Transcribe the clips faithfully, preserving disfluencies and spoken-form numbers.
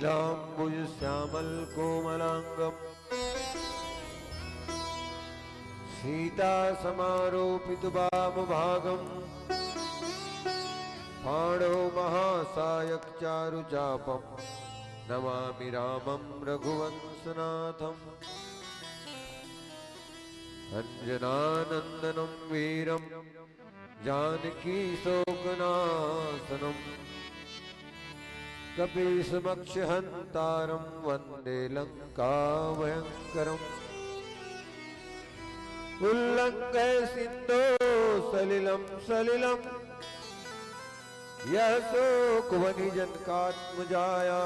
नीलाम्बुजश्यामलकोमलाङ्गं सीतासमारोपितवामभागं पाणौ महासायकचारुचापं नमामि रामं रघुवंशनाथम्। अञ्जनानन्दनं वीरं जानकीशोकनाशनम्। कपीशमक्षहन्तारं वन्दे लङ्काभयङ्करम्। उल्लङ्घय सिन्धो सलिलं सलिलं यः सोऽकुवनि जनकात्मजाया।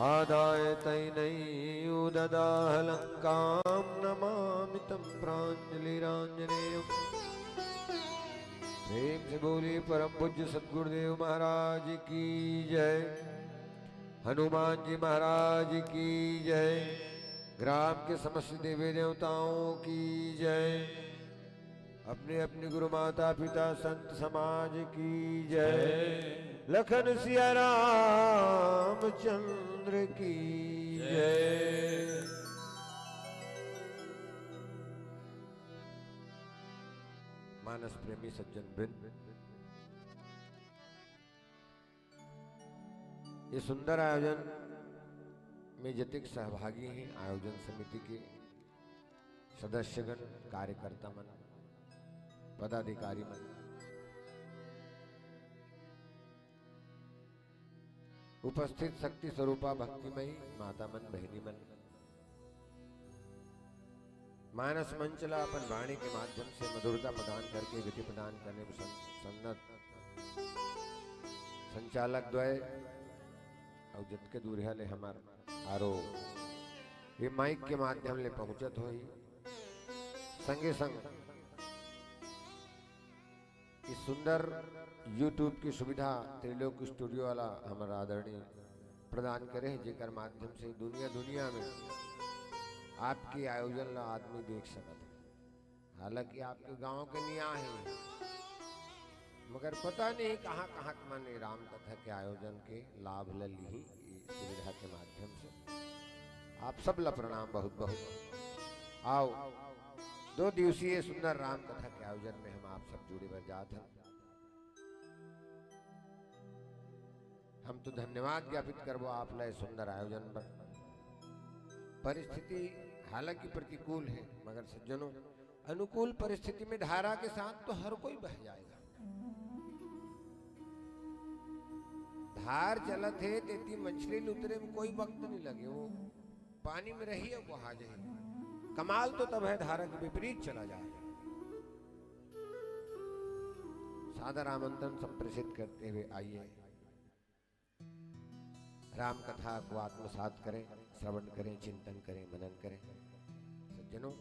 आदाय तैनैव ददाह लङ्कां नमामि तं प्राञ्जलिराञ्जनेयम्। प्रेम से बोलिए परम पूज्य सतगुरुदेव महाराज की जय, हनुमान जी महाराज की जय, ग्राम के समस्त देवी देवताओं की जय, अपने अपने गुरु माता पिता संत समाज की जय। लखन सिया रामचंद्र की जय। मानस प्रेमी सज्जन वृंद, ये सुंदर आयोजन में जतेक सहभागी हैं, आयोजन समिति के सदस्यगण, कार्यकर्ता मन, पदाधिकारी मन, उपस्थित शक्ति स्वरूपा भक्तिमयी माता मन, बहिनी मन, मानस मंच ला अपन वाणी के माध्यम से मधुरता प्रदान करके गति प्रदान करने में सं-, सन्नद्ध संचालक द्वय अउ जतके दूरिहा ले हमर आरो ये माइक के माध्यम ले पहुंचत होही, संगे संग इस सुंदर YouTube की सुविधा त्रिलोक स्टूडियो वाला हमर आदरणीय प्रदान करे हे, जेकर माध्यम से दुनिया दुनिया में आपके आयोजन ला आदमी देख सकत हे। हालांकि आपके गांव के नहीं आहे, मगर पता नहीं कहाँ कहाँ के मन राम कथा के आयोजन के लाभ ले ली इस सुविधा के माध्यम से। आप सब ला प्रणाम बहुत बहुत। आओ, दो दिवसीय सुंदर राम कथा के आयोजन में हम आप सब जुड़े बर जात हन। हम तो धन्यवाद ज्ञापित करबो आप ला सुंदर आयोजन बर। परिस्थिति हालांकि प्रतिकूल है, मगर सज्जनों, अनुकूल परिस्थिति में धारा के साथ तो हर कोई बह जाएगा। धार चलत हे, तेती मछली ल उतरे में कोई वक्त नहीं लगे, वो पानी में रही अउ बहा जाही। कमाल तो तब है धारा के विपरीत चला जाए। सादर आमंत्रण संप्रेषित करते हुए आइए, राम कथा को आत्मसात करें, श्रवण करें, चिंतन करें, मनन करें। सज्जनों,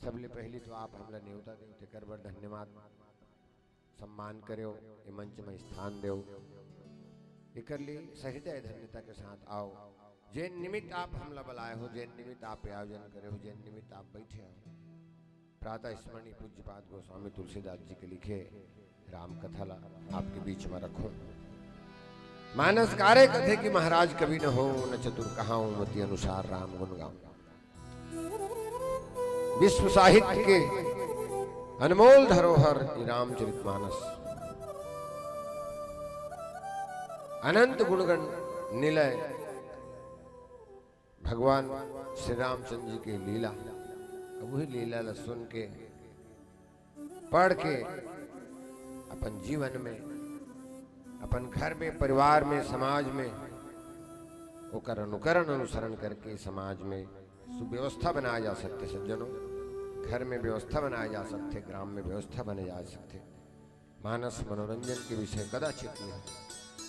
सबले पहली तो आप हमला नेवता देव, तेकर बर धन्यवाद। सम्मान करेव, ए मंच में स्थान देव, एकर लिए सहृदय धन्यता के साथ आओ। जेन निमित्त आप हमला बलाए हो, जेन निमित्त आप आयोजन करे हो, जेन निमित्त आप बैठे हो, प्रातः स्मरणीय पूज्यपाद गोस्वामी तुलसीदास जी के लिखे राम कथा ला आपके बीच में रखो। मानस कारे कथे कि महाराज कवि न हो, न चतुर कहाऊं, मति अनुसार राम गुण गाऊं। विश्व साहित्य के अनमोल धरोहर ये रामचरितमानस, अनंत गुणगण निलय भगवान श्री रामचंद्र जी के लीला। अब वही लीला ला सुन के, पढ़ के, अपन जीवन में, अपन घर में, परिवार में, समाज में ओकर अनुकरण, अनुसरण करके समाज में सुव्यवस्था बनाया जा सकथे। सज्जनों, घर में व्यवस्था बनाया जा सकथे, ग्राम में व्यवस्था बनाया जा सकथे। मानस मनोरंजन के विषय कदाचित नहीं है।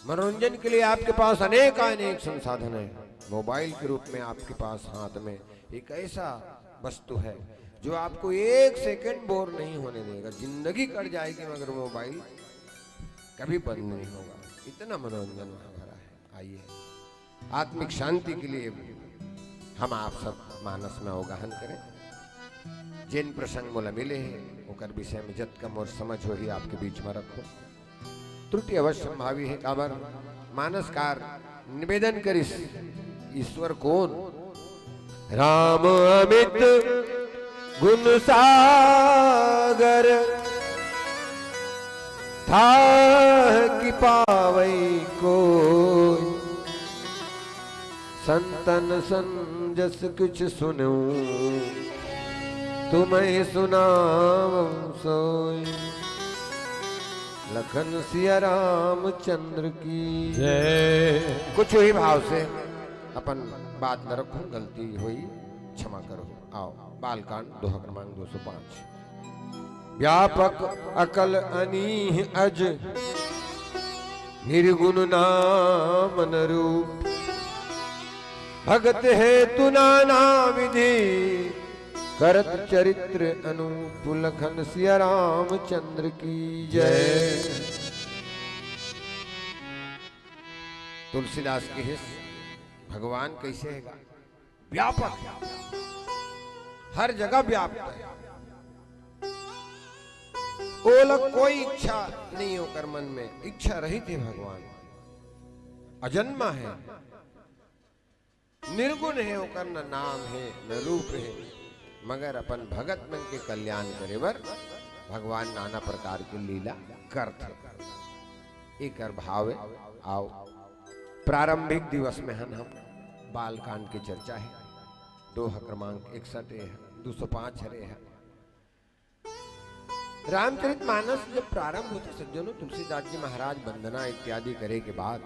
मनोरंजन के लिए आपके पास अनेक अनेक संसाधन है। मोबाइल के रूप में आपके पास हाथ में एक ऐसा वस्तु है जो आपको एक सेकंड बोर नहीं होने देगा। जिंदगी कट जाएगी, मगर मोबाइल कभी बंद नहीं होगा, इतना मनोरंजन वहाँ भरा है। आइए, आत्मिक शांति के लिए हम आप सब मानस में अवगाहन करें। जिन प्रसंग मोला मिले हे, ओकर विषय में जतका मोर समझ होही, आपके बीच में रखो। त्रुटि अवश्य संभावी हे, काबर मानसकार निवेदन करिस, ईश्वर कोन? राम अमित गुण सागर, थाह कि पावै कोई। संतन सन जस किछु सुनूं, तुम्हें सुनावं सोई। लखन सिया रामचंद्र की जय। कुछ ही भाव से अपन बात न रखूं, गलती हुई, क्षमा करो। आओ, बालकांड, दोहा क्रमांक दो सौ पाँच। व्यापक अकल अनीह अज, निर्गुण नाम न रूप। भगत हेतु नाना विधि, करत चरित्र अनूप। लखन सिया रामचंद्र की जय। तुलसीदास के हिस भगवान कैसे है? व्यापक है, हर जगह व्याप्त है। ओला कोई इच्छा नहीं, ओकर मन में इच्छा रहित है भगवान। अजन्मा है, निर्गुण है, ओकर न नाम है, न रूप है, मगर अपन भगत मन के कल्याण करे बर भगवान नाना प्रकार के लीला करथे। एकर भाव है। आओ, प्रारंभिक दिवस में हन हम, बालकांड के चर्चा है, दोहा क्रमांक इकसठ है, दो सौ पाँच हरे है। रामचरित मानस जब प्रारंभ होथे सज्जनों, तुलसीदास जी महाराज वंदना इत्यादि करे के बाद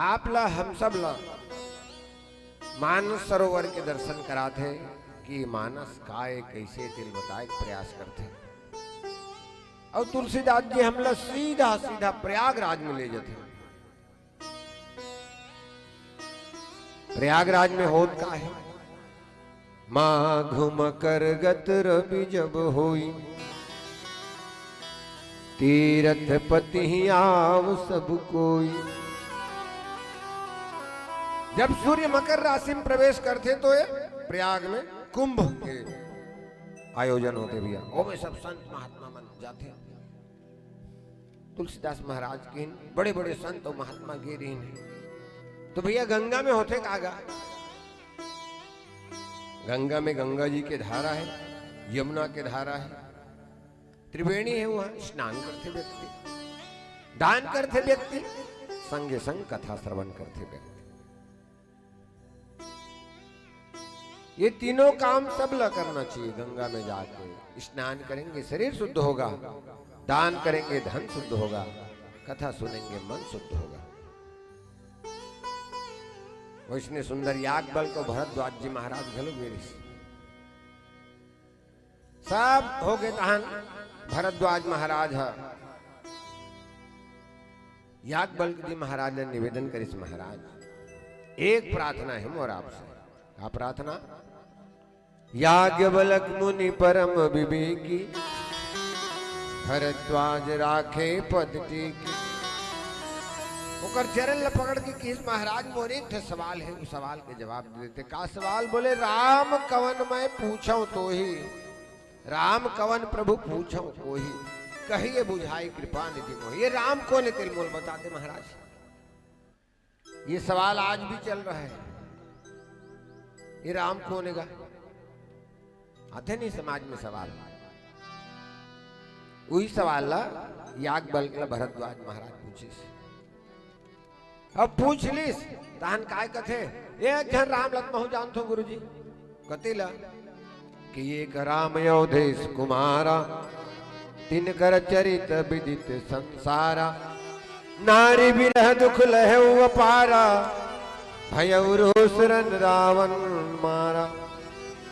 आप ला, हम सब ला मानस सरोवर के दर्शन कराथे कि मानस का ए, कैसे तेल बताए के प्रयास करथे। और तुलसीदास जी हमला सीधा सीधा प्रयागराज में ले जाथे। प्रयागराज में होत का है? माघ मकर गत रवि जब होई, तीरथ पति ही आव सब कोई। जब सूर्य मकर राशि में प्रवेश करथे तो ये प्रयाग में कुंभ के आयोजन होथे भैया, ओमे सब संत महात्मा मन जाथे। तुलसीदास महाराज के बड़े बड़े संत और महात्मा गे रहिन हे। तो भैया, गंगा में होथे का गा? गंगा में गंगा जी के धारा है, यमुना के धारा है, त्रिवेणी है, वहां स्नान करथे व्यक्ति, दान करथे व्यक्ति, संगे संग कथा श्रवण करथे व्यक्ति। ये तीनों काम सब ला करना चाहिए। गंगा में जाके स्नान करेंगे, शरीर शुद्ध होगा, दान करेंगे, धन शुद्ध होगा, कथा सुनेंगे, मन शुद्ध होगा। वैसने सुंदर याज्ञवल्क्य अउ भरद्वाज जी महाराज घलो गे रहिस। सब हो गे तहन भरद्वाज महाराज ह याज्ञवल्क्य जी महाराज ने निवेदन करिस, महाराज, एक प्रार्थना है मोर आपसे। का प्रार्थना? याज्ञवल्क्य मुनि परम विवेकी, भरद्वाज राखे पद टीकी। ओकर चरण ल पकड़ के किहिस, महाराज, मोर एक ठे सवाल है, उ सवाल के जवाब दे देते। का सवाल? बोले, राम कवन मैं पूछौं तोही, राम कवन प्रभु पूछौं कोही, कहिए बुझाई कृपा निधि मोही। ये राम कोन हे तेल मोल बता दे महाराज। ये सवाल आज भी चल रहा है, ये राम कोन हे गा? आथे नहीं समाज में सवाल। उही सवाल ला याज्ञवल्क्य ला भरद्वाज महाराज पूछिस। अब पूछ लिस, तहन काय कथे, एक झन राम ल त महूं जानथों गुरुजी। कति ला? कि एक राम अवधेश कुमारा, तिनकर चरित विदित संसारा। नारि बिरह दुख लहेउ अपारा, भयउ रोष रन रावन मारा।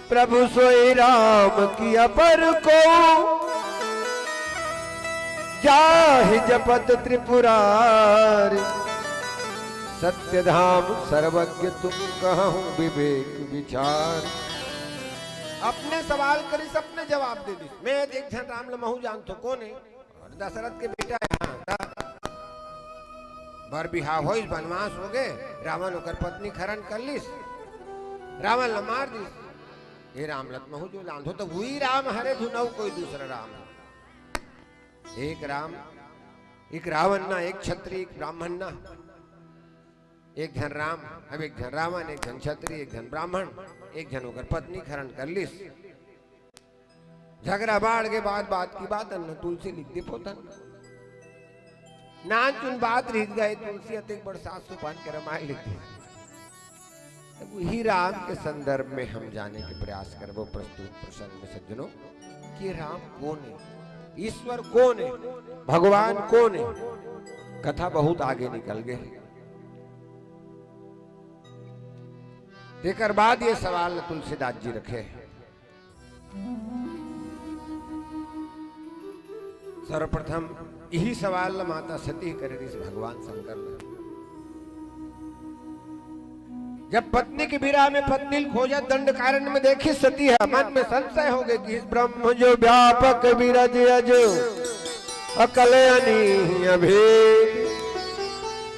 प्रभु सोई राम की अपर को, जाहि जपत त्रिपुरारि। सत्य धाम सर्वज्ञ तुम कहहु विवेक विचार। अपने सवाल करिस, अपने जवाब दे दिस। मैं एक झन राम ल महूं जानथों, कोन हे? अउ दशरथ के बेटा हे। हाँ, त बर बिहाव होइस, बनवास हो गे, रावन ओकर पत्नी के हरन कर लिस, रावन ल मार दिस। ये राम ल त महूं जो जानथों, त उही राम हरे धुन, अउ कोई दूसरा राम हे? एक राम, एक रावन ना, एक क्षत्रिय, एक ब्राह्मण ना। एक झन राम, अब एक झन रावण, एक झन क्षत्रिय, एक झन ब्राह्मण, एक झन ओकर पत्नी खरन कर लिस। झगरा बाढ़ के बाद, बात की बात, अन्न तुलसी लिख दे पोतन। नान चुन बात रहिस गा, तुलसी अतेक बड़ सात सौ पान के रामायण लिख दे। तब वही राम के संदर्भ में हम जाने के प्रयास करबो प्रस्तुत प्रसंग में सज्जनों, कि राम कौन है, ईश्वर कौन है, भगवान कौन है। कथा बहुत आगे निकल गए। तेकर बाद ये सवाल तुलसीदास जी रखे। सर्वप्रथम यही सवाल ल माता सती करे रिस भगवान शंकर ल। जब पत्नी के बिरह में पत्नी ल खोजत दंडकारण्य में देखिस सती ह, मन में संशय हो गए कि इस ब्रह्म जो व्यापक विरज अज अकल अनीह अभेद,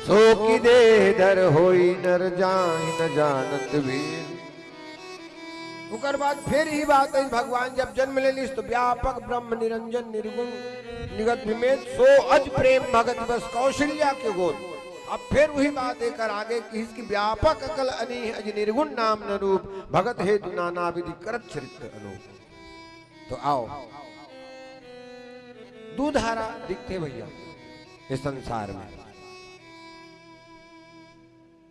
सो की देह धर होई नर जाहि न जानत भेद। ओकर बाद फिर ही बात आई, भगवान जब जन्म ले लिस तो व्यापक ब्रह्म निरंजन निर्गुण निगत विमेद सो अज प्रेम भगत बस कौशल्या के गोद। अब फिर वही बात एकर आगे कि इसकी व्यापक अकल अनीह अज निर्गुण नाम न रूप भगत हेतु नाना विधि करत चरित्र अनूप। तो आओ, दू धारा दिखथे भैया ये संसार में।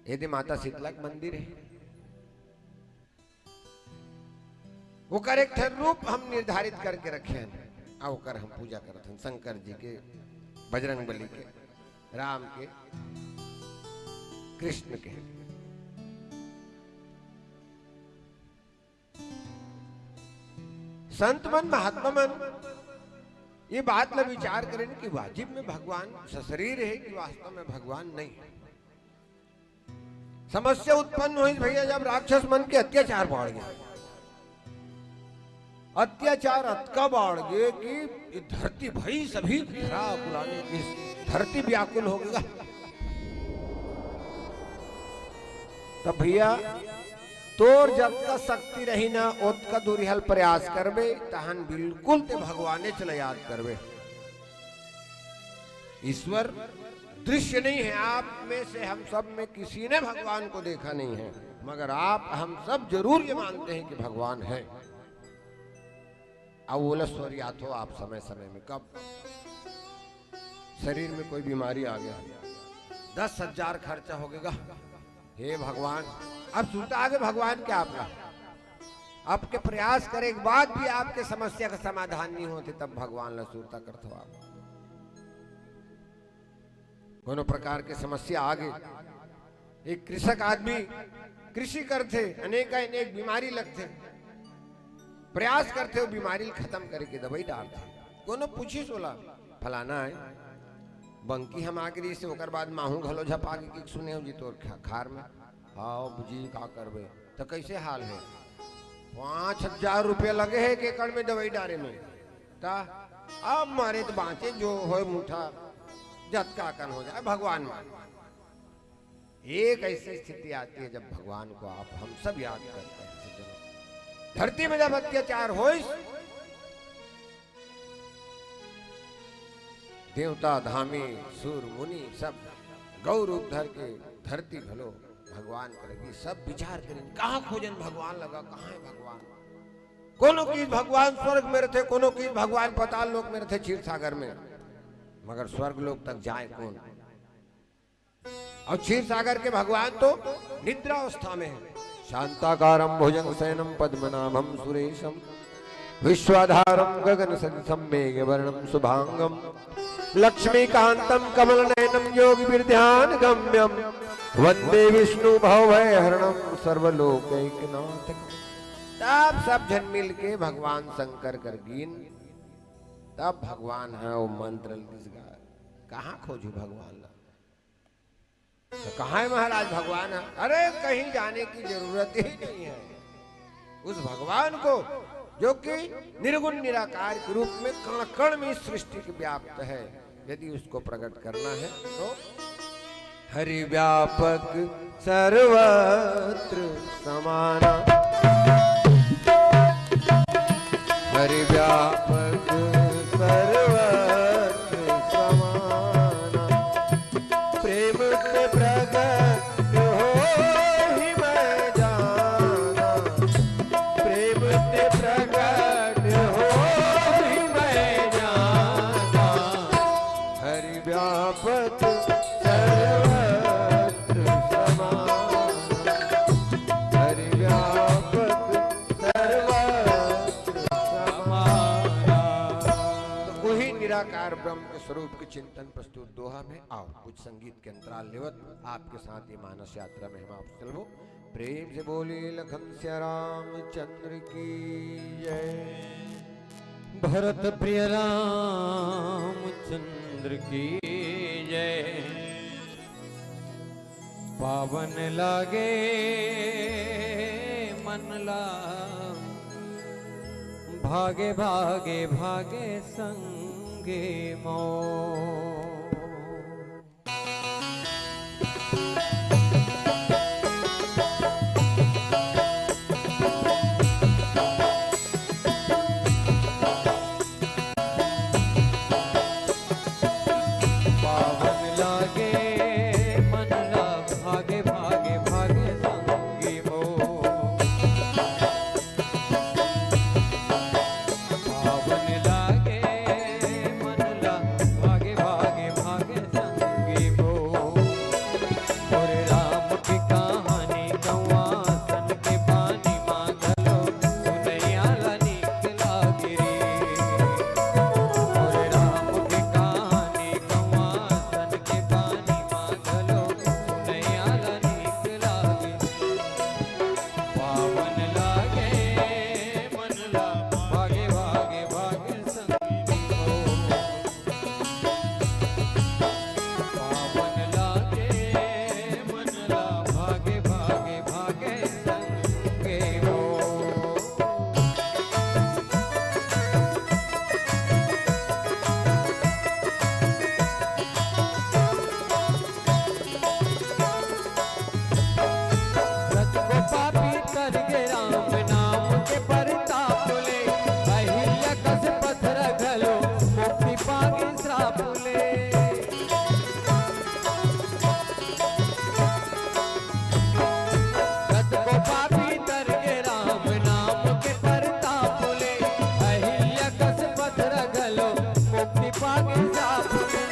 यदि माता शीतला के मंदिर है, ओकर एक ठन रूप हम निर्धारित करके रखे हन, आ ओकर हम पूजा करत हन, शंकर जी के, बजरंग बली के, राम के, कृष्ण के। संत मन, महात्मा मन ये बात ला विचार करें कि वाजिब में भगवान सशरीर है कि वास्तव में भगवान नहीं है। समस्या उत्पन्न होइस भैया, जब राक्षस मन के अत्याचार बाढ़ गया, अत्याचार अतका बाढ़ गए कि ये धरती भई सभी धरा कुलाने की, धरती व्याकुल हो गया। तब भैया, तोर जतका शक्ति रही ना, ओतका दूरी हल प्रयास करबे, तहन बिल्कुल ते भगवाने चला याद करबे। ईश्वर दृश्य नहीं है। आप में से हम सब में किसी ने भगवान को देखा नहीं है, मगर आप, हम सब जरूर ये मानते हैं कि भगवान है। अब ओला स्वर्यात हो आप समय समय में, कब शरीर में कोई बीमारी आ गया, दस हजार खर्चा हो गया, हे भगवान, अब सुरता आगे भगवान के आपका, आपके प्रयास करे के बाद भी आपके समस्या का समाधान नहीं होते, तब भगवान ला सुरता करत हो आप। कोनो प्रकार के समस्या आगे, एक कृषक आदमी कृषि करथे, अनेक अनेक बीमारी लगथे, प्रयास करथे वो बीमारी ल खत्म करे के दवाई डारथे। कोनो पूछिस ओला, फलाना है, बंकी हम आगे रहिस, ओकर बाद माहू घलो झपा के कि सुने हो जी तोर खा-, खार में। हाँ जी, का करबे? त कैसे हाल है? पाँच हजार रुपया लगे है एक एकड़ में दवाई डारे में। त अब मारे त बाँचे जो होय मुठा, जतका कन हो जाए भगवान मान। एक ऐसी स्थिति आती है जब भगवान को आप, हम सब याद करते हैं सज्जनों। धरती में जब अत्याचार होइस, देवता, धामी, सुर, मुनि सब गौ रूप धर के धरती घलो भगवान करेगी। सब विचार करें, कहाँ खोजन भगवान लगा, कहाँ है भगवान? कोनो की भगवान स्वर्ग में रहते, कोनो की भगवान पाताल लोक में रहते, क्षीर सागर में, मगर स्वर्ग लोक तक जाए कौन? और क्षीर सागर के भगवान तो निद्रावस्था में है। शांताकारं भुजंगशयनं पद्मनाभं सुरेशं विश्वाधारं गगनसदृशं मेघवर्णं शुभांगं लक्ष्मीकांतं कमलनयनं योगिभिर्ध्यानगम्यं वंदे विष्णु भवभयहरणं सर्वलोकैकनाथं। तब सब झन मिल के भगवान शंकर कर गीन, तब भगवान है वो मंत्र दिस गा। कहाँ खोजू भगवान ला? तो कहाँ है महाराज भगवान? अरे, कहीं जाने की जरूरत ही नहीं है। उस भगवान को, जो कि निर्गुण निराकार के रूप में कण कण में इस सृष्टि के व्याप्त है, यदि उसको प्रकट करना है तो हरि व्यापक सर्वत्र समाना। हरि व्यापक सर्वत्र समाना। प्रेम से प्रगट कार ब्रह्म के स्वरूप के चिंतन प्रस्तुत दोहा में। आओ, कुछ संगीत के अंतराल लेवत आपके साथ ये मानस यात्रा में हम आप चलबो। प्रेम से बोलिए लखन सिया रामचंद्र की जय। भरत प्रिय रामचंद्र की जय। पावन लागे मन ला, भागे भागे भागे संगी मोर। पावन लागे मन ला, भागे भागे भागे संगी मोर। पावन लागे मन ला, भागे भागे भागे संगी मोर। मोरे राम के कहानी गंवा सन के पानी मा घलो सुनइया ला नीक लागे रे। मोरे राम के कहानी गंवा सन के पानी मा घलो सुनइया ला नीक लागे। पावन लागे मन ला, भागे भागे भागे संगी मोर। पावन लागे मन ला, भागे भागे भागे संगी मोर। कतको पापी तर गे राम नाम के परताप ले, अहिल्या कस पथरा घलो मुक्ति पागे श्राप ले। कतको पापी तर गे राम नाम के परताप ले, अहिल्या कस पथरा घलो मुक्ति पागे श्राप ले।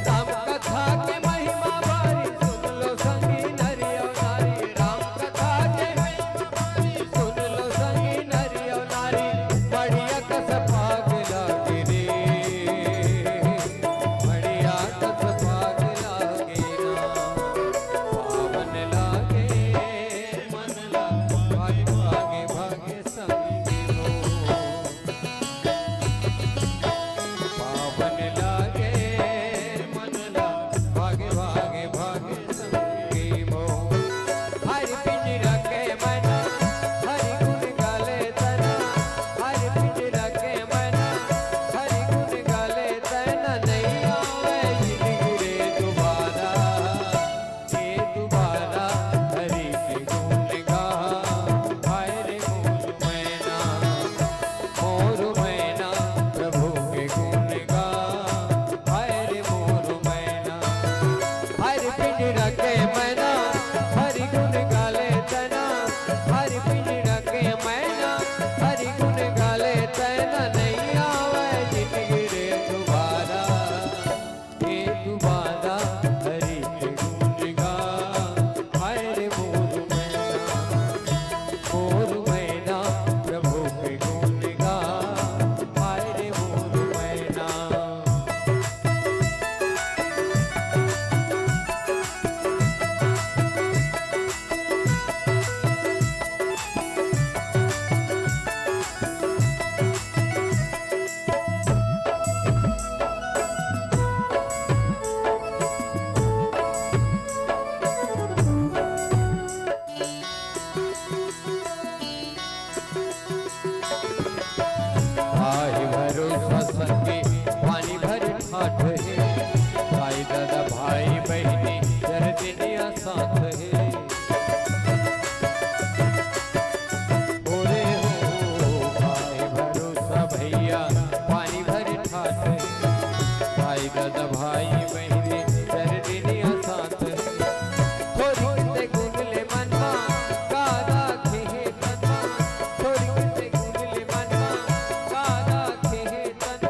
राम कथा के महिमा भारी सुन लो संगी नर अउ नारी। राम कथा के महिमा भारी सुन लो संगी नर अउ नारी। मड़िया कस भाग लागे रे, मड़िया कस भाग लागे ना। पावन लागे मन ला, भागे भागे भागे संगी मोर। पावन लागे मन ला, भागे भागे भागे संगी मोर। हरि पिंजरा के मैना, हरि गुन गाले तैना। हरि पिंजरा के मैना, हरि गुन गाले तैना। नइ आवय जिनगी रे दुबारा, के दुबारा हरि के गुन गा। हाय रे मोर मैना, मोर मैना प्रभु के गुन गा। हाय रे मोर मैना। हरि पिंजरा के मैना, हरि गुन गाले तैना। हरि पिंजरा के मैना, हरि गुन गाले तैना। नइ आवय जिनगी रे दुबारा, के दुबारा हरि के गुन गा। हाय रे मोर मैना, मोर मैना प्रभु के गुन गा। हाय रे मोर मैना। भाई भरोसा संगी पानी भर ठाठ हे। भाई दादा भाई बहिनी दर्द निया साथ हे। बोले हो भाई भरोसा भैया पानी भर ठाठ हे। भाई दादा भाई बहिनी दर्द निया साथ हे। थोरिक ते गुन ले मन मा, का राखे हे तन मा। थोरिक ते गुन ले मन मा, का राखे हे तन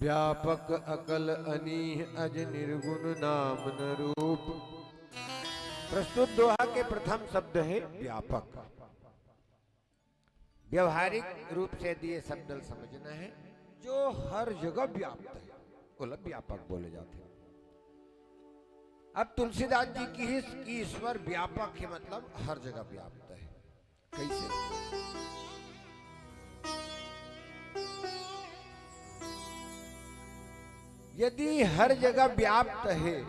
व्यापक अकल अनीह अज निर्गुण नाम न रूप। प्रस्तुत दोहा के प्रथम शब्द है व्यापक। व्यवहारिक रूप से दिए शब्द ल समझना है, जो हर जगह व्याप्त है, ओला व्यापक बोले जाथे। अब तुलसीदास जी किहिस कि ईश्वर व्यापक है, मतलब हर जगह व्याप्त है। कैसे? यदि हर जगह व्याप्त है,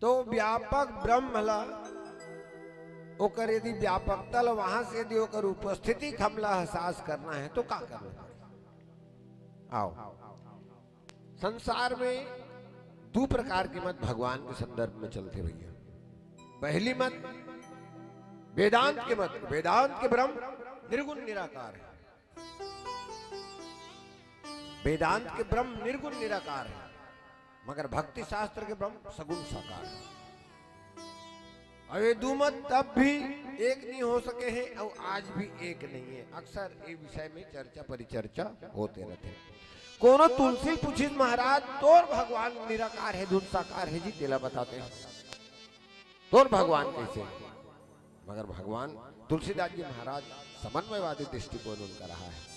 तो व्यापक ब्रह्म ला, ओकर यदि व्यापकता ला, वहां से यदि ओकर उपस्थिति के हमला एहसास करना है, तो का करना पड़ही? आओ, संसार में दू प्रकार के मत भगवान के संदर्भ में चलथे भैया। पहली मत वेदांत के मत, वेदांत के ब्रह्म निर्गुण निराकार है। वेदांत के ब्रह्म निर्गुण निराकार है, मगर भक्ति शास्त्र के ब्रह्म सगुण साकार है। अउ ये दू मत तब भी एक नहीं हो सके हैं अउ आज भी एक नहीं है। अक्सर ये विषय में चर्चा परिचर्चा होते रहते हैं। कोनो तुलसी पूछिस, "महाराज, तोर भगवान निराकार है, धुन साकार है जी?" तेला बताते हैं, "तोर भगवान कैसे?" मगर भगवान तुलसीदास जी महाराज समन्वयवादी दृष्टिकोण उनका रहा है।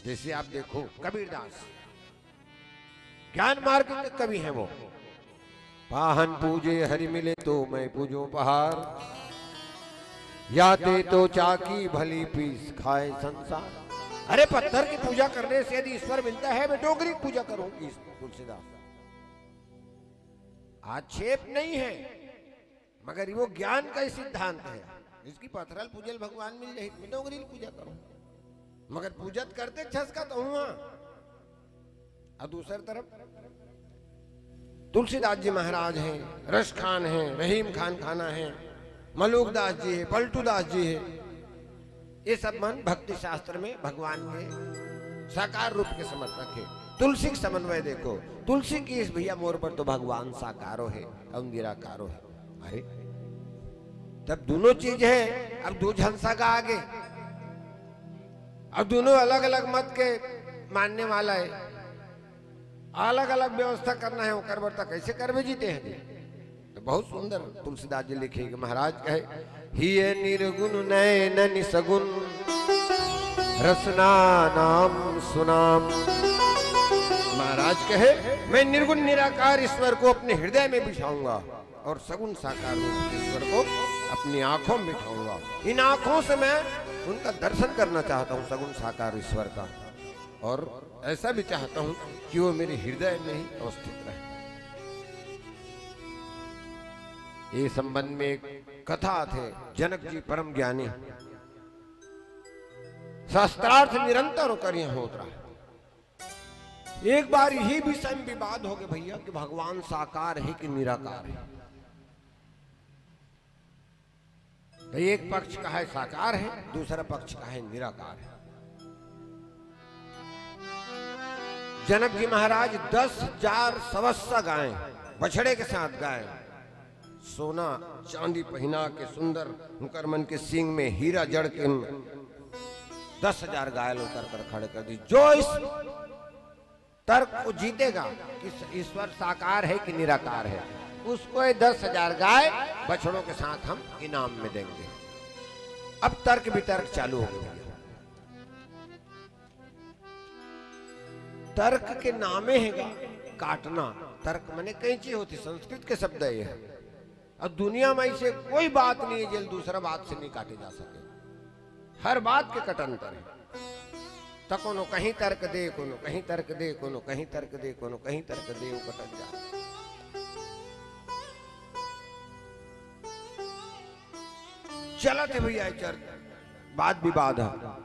जैसे आप देखो कबीरदास, ज्ञान मार्ग के कवि हैं वो। "पाहन पूजे हरि मिले तो मैं पूजूं पहार, या ते तो चाकी भली पीस खाए संसार।" अरे, पत्थर की पूजा करने से यदि ईश्वर मिलता है, मैं डोंगरी की पूजा करूं, तुलसीदास। आक्षेप नहीं है, मगर वो ज्ञान का ही सिद्धांत है। इसकी पथरल पूजल भगवान मिल जाही, मैं डोंगरी ल पूजा करूं। मगर पूजत करते छसका तो हुआ। और दूसर तरफ तुलसीदास जी महाराज हैं, रस खान हैं, रहीम खान खाना है, मलूक दास जी है, पलटू दास जी है, ये सब मन भक्ति शास्त्र में भगवान के साकार रूप के समर्थक है। तुलसी के समन्वय देखो, तुलसी किहिस भैया, "मोर बर तो भगवान साकारो है अउ निराकारो है।" अरे, तब दोनों चीज है, अब दू झन सगा आगे, अब दोनों अलग-अलग मत के मानने वाला है, अलग-अलग व्यवस्था करना है, ओकर बर त कैसे करबे जीते हैं जी? तो बहुत सुंदर तुलसीदास जी लिखे कि महाराज कहे, "हिय निर्गुण नैन निसगुण रसना नाम सुनाम।" महाराज कहे, "मैं निर्गुण निराकार ईश्वर को अपने हृदय में बिठाऊंगा और सगुण साकार रूप ईश्वर को अपनी आंखों में बिठाऊंगा। इन आंखों से मैं उनका दर्शन करना चाहता हूं, सगुण साकार ईश्वर का।" और ऐसा भी चाहता हूं कि वो मेरे हृदय में ही अवस्थित रहे। ये संबंध में एक कथा आथे, जनक जी परम ज्ञानी, शास्त्रार्थ निरंतर ओकर यहाँ होत रहा। एक बार यही विषय में विवाद हो गया भैया कि भगवान साकार है कि निराकार है। तो एक पक्ष का है साकार है, दूसरा पक्ष का है निराकार है। जनक जी महाराज दस हजार सवस्सा गाय, बछड़े के साथ गाय, सोना चांदी पहिना के सुंदर, उनकर मन के सींग में हीरा जड़ के दस हजार गाय ल उतर कर खड़े कर दी। जो इस तर्क को जीतेगा कि ईश्वर साकार है कि निराकार है, उसको ये दस हजार गाय बछड़ों के साथ हम इनाम में देंगे। अब तर्क वितर्क चालू हो गया। तर्क के नामे हैगा काटना। तर्क माने कैंची होती, संस्कृत के शब्द है यह। अब दुनिया में ऐसे कोई बात नहीं है जेल दूसरा बात से नहीं काटे जा सके। हर बात के कटंतर है। त कोनो कहीं तर्क दे, कोनो कहीं तर्क दे, कोनो कहीं तर्क दे, कोनो कहीं तर्क दे, वो कटत जा। चलत है भैया चर्चा, वाद विवाद है।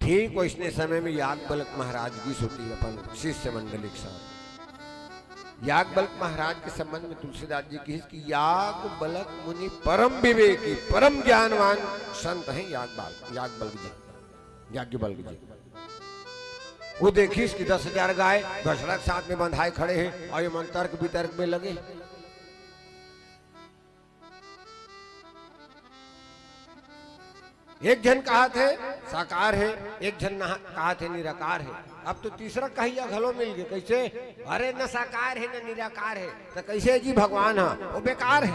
ठीक वैसने समय में याज्ञवल्क्य महाराज की सुरती अपन शिष्य मंडली के साथ। याज्ञवल्क्य महाराज के संबंध में तुलसीदास जी किहिस कि याज्ञवल्क्य मुनि परम विवेकी, परम ज्ञानवान संत हैं याज्ञवल्क्य, याज्ञवल्क्य जी, याज्ञवल्क्य जी। वो देखिस कि दस हजार गाय बछड़ा के साथ में बंधाए खड़े हैं और ये मन तर्क वितर्क में लगे। एक झन कहत हे साकार हे, एक झन नहा-, कहत हे निराकार हे। अब तो तीसरा कहिया घलो मिल गे। कइसे? अरे, न साकार हे, न निराकार हे, त कइसे जी भगवान ह? वो बेकार हे,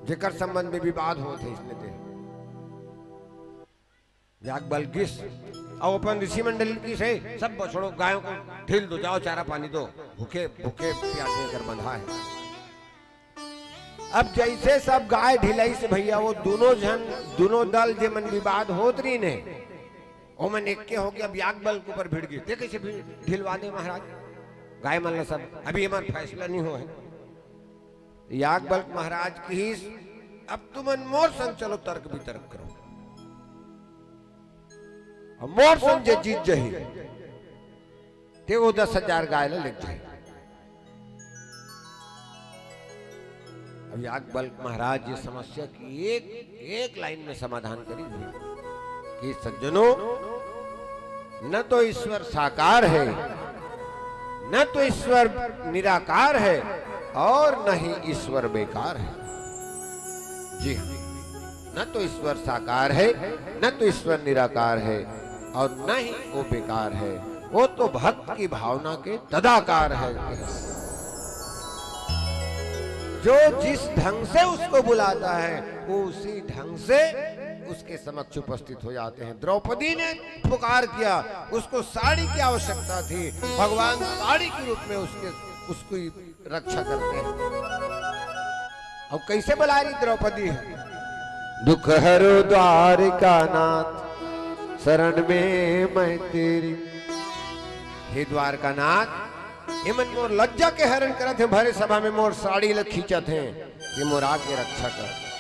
जेकर संबंध में विवाद होत हे। इसने ते याज्ञवल्क्य गिस, अउ अपन ऋषि मंडली गिस हे, "सब बछड़ों गायों को ढील दो, जाओ चारा पानी दो, भूखे, भूखे प्यासे कर बंधा है।" अब जइसे सब गाय ढिलाइस भइया, वो दूनों झन, दूनों दल जेमन विवाद होत रहिन हे, ओमन एक्के होके अब याज्ञवल्क्य के ऊपर भिड़ गिस। ते कइसे ढिलवा दे महाराज गाय मन ला सब? अभी एमन फैसला नइ होय हे। याज्ञवल्क्य महाराज किहिस, "अब तुमन मोर संग चलो, तर्क वितर्क करो, अउ मोर संग जे जीत जाही, ते वो दस हजार गाय ला लेके जाही।" अब याज्ञवल्क्य महाराज ये समस्या की एक, एक लाइन में समाधान करी कि सज्जनों, न तो ईश्वर साकार है, न तो ईश्वर निराकार है और न ही ईश्वर बेकार है। जी हाँ, न तो ईश्वर साकार है, न तो ईश्वर निराकार है और न ही वो बेकार है। वो तो भक्त की भावना के तदाकार है। जो जिस ढंग से उसको बुलाता है, वो उसी ढंग से उसके समक्ष उपस्थित हो जाते हैं। द्रौपदी ने पुकार किया, उसको साड़ी की आवश्यकता थी, भगवान साड़ी के रूप में उसके, उसकी रक्षा करते हैं। अब कइसे बुला रही द्रौपदी है, "दुख हरो द्वारिका नाथ, शरण में मैं तेरी।" हे द्वारका नाथ, ये मन मोर लज्जा के हरण करत हे, भरे सभा में मोर साड़ी ल खींचत हे, ये मोर आके रक्षा कर।